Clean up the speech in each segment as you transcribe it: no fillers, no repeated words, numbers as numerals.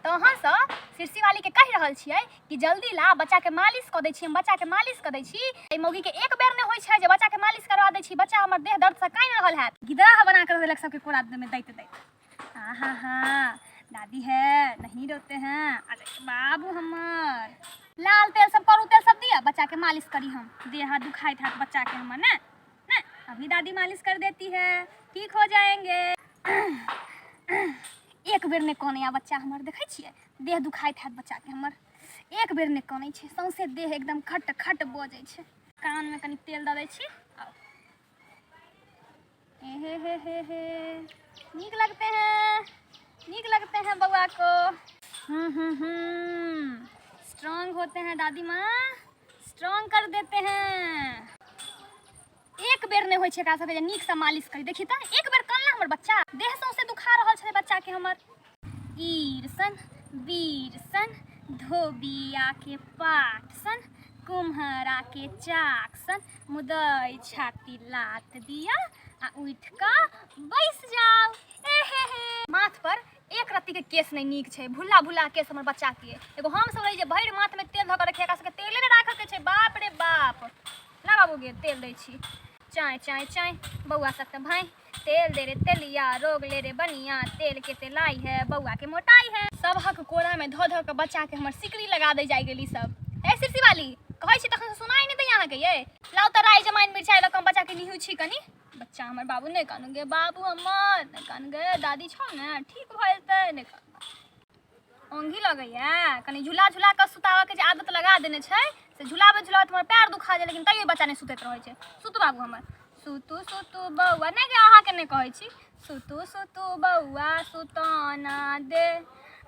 तहनसँ सिरसीवालीके कहि रहल छियै कि जल्दी ला, बच्चाके मालिश कऽ दै छी हम, बच्चाके मालिश कऽ दै छी। एहि मौगीके एक बेर नहि होइ छै जे बच्चाके मालिश करवा दै छी। बच्चा हमर देह दर्दसँ कानि रहल हैत। गिदराह बना कऽ देलक सबके कोरा मे दैत दैत। हाँ हाँ हाँ, दादी है, नहीं रोते हैं। अरे बाबू हमर, लाल तेल सब, करू तेल सब दिया, बच्चाके मालिश करी हम। देह हाथ दुखाइत हैत बच्चाके हमर ने। ने अभी दादी मालिश कर देती है, ठीक हो जाएंगे। एक बेर नहि कानैया बच्चा हमर। देखै छियै, देह दुखाइत हैत बच्चाके हमर। एक बेर नहि कानै छै, सौंसे देह एकदम खट खट बजै छै। कानमे कनि तेल दऽ दै छी। आउ हे हे हे हे, नीक लगते हैं, नीक लगते हैं बउआ को। स्ट्रांग होते हैं दादी माँ, स्ट्रांग कर देते हैं। एक बेर नहि होइ छै एकरा सबके जे नीकसँ मालिश करी। देखी तऽ, एक बेर कानला हमर बच्चा? देह सौंसे दुखा रहल छलै बच्चाके हमर। ईर सन वीर सन, धोबिया के पाट सन, कुम्हरा के चाक सन, मुदई छाती लात दिया आ उठि कऽ बैस जाउ। ए हे हे, माथ पर एक रत्ती के केस नहि नीक छै, भुल्ला भुल्ला केस हमर बच्चा के। एगो हम सब रही जे भरि माथ में तेल धऽ कऽ रखिए, एकरा सबके तेले नहि राखऽ के छै। बाप रे बाप। ना बाबू गे, तेल दै छी। चाय चाय चाय बौआ सब तऽ भाई, तेल दे रे तेलिया, रोग ले रे बनिया, तेल के तेलाई है, बौआ के मोटाई है। सबहक कोरा में धऽ धऽ कऽ बच्चा के हमर सिकरी लगा दै जाय गेली सब। ए सिरसी वाली, कहै छी तखन सुनाई नहि दैया अहाँके ये। लाउ तऽ राइ जमाइन मिरचाइ लऽ कऽ हम बच्चा के निहू छी कनि। बच्चा हमर बाबू, नहि कानू गे बाबू हमर, नहि कानू गे, दादी छौ ने, ठीक भऽ जेतै, नहि कानू। ओंघी लगैया कनि। झूला झूला कऽ सुताबऽके जे आदत लगा देने छै से झुलाबैत झुलाबैत हमर पैर दुखा जाइ, लेकिन तैयो बच्चा नहि सुतैत रहै छै। सुतू बाबू हमर, सुतू सुतू बौआ। नहि गे, अहाँके नहि कहै छी। सुतू सुतू बौआ सुताना दे,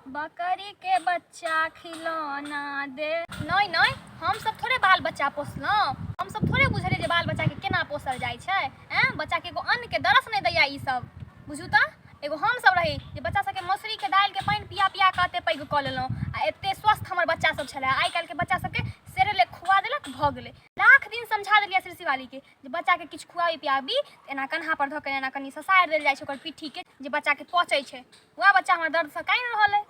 बकरी के बच्चा खिलौना दे। नहि नहि, हमसब थोड़े बाल बच्चा पोसलहुँ, हमसब थोड़े बुझलियै जे बाल बच्चाके केना पोसल जाइ छै। एँ, बच्चाके एगो अन्नके दरस नहि दैया ई सब। बुझू तऽ, एगो हमसब रही जे बच्चा सबके मसुरीके दालिके पानि पिया पिया कऽ एते पैघ कऽ लेलहुँ आ एते स्वस्थ हमर बच्चा सब छलै। आइ काल्हिके बच्चा सबके सेरेलेक खुआ देलक, भऽ गेलै। लाख दिन समझा देलियै सिरसीवालीके जे बच्चाके किछु खुआबी पियाबी तऽ एना कन्हा पर धऽ कऽ एना कनि ससारि देल जाइ छै ओकर पिट्ठीके, जे बच्चाके पचै छै। वएह बच्चा हमर दर्दसँ कानि रहल अइ।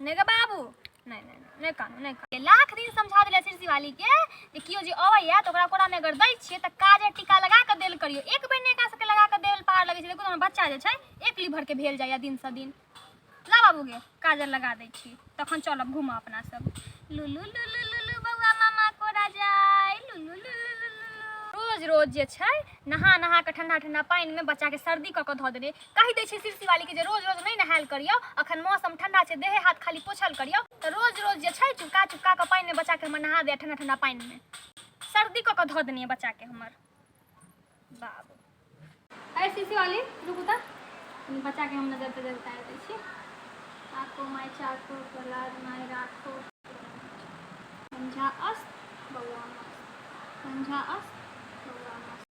नहि गे बाबू, नहि नहि नहि कानू, नहि कानू। लाख दिन समझा देलियै सिरसीवालीके जे केओ जे अबैया तऽ ओकरा कोरामे अगर दै छियै तऽ काजर टीका लगा कऽ देल करियौ। एक बेर नहि एकरा सबके लगा कऽ देल पार लगै छै। देखू, हमर बच्चा जे छै एक लीभरके भेल जाइया दिनसँ दिन। ला बाबू गे, काजर लगा दै छी, तखन चलब घूमऽ अपना सब। लुलु लुलु लुलु बौआ मामा कोरा जाय, लुलु लुलु लुलु। रोज रोज जे छै नहा नहा कऽ ठंडा ठंडा पानिमे बच्चाके सर्दी कऽ कऽ धऽ देने। कहि दै छै सिरसीवालीके जे रोज रोज नहि नहायल करियौ, अखन मौसम ठंडा छै, देहे हाथ खाली पोछल करियौ। तऽ रोज रोज जे छै चुपका चुपका कऽ पानिमे बच्चाके हमर नहा दैया, ठंडा ठंडा पानिमे सर्दी कऽ कऽ धऽ देने बच्चाके हमर बाबू। अरे सिरसीवाली, रुकू तऽ कनि बच्चाके हम नजर तजर उतारि दै छी। आको माय चाको प्रहलाद माय राखो, संझा अस्त बौआ मस्त, संझा अस्त।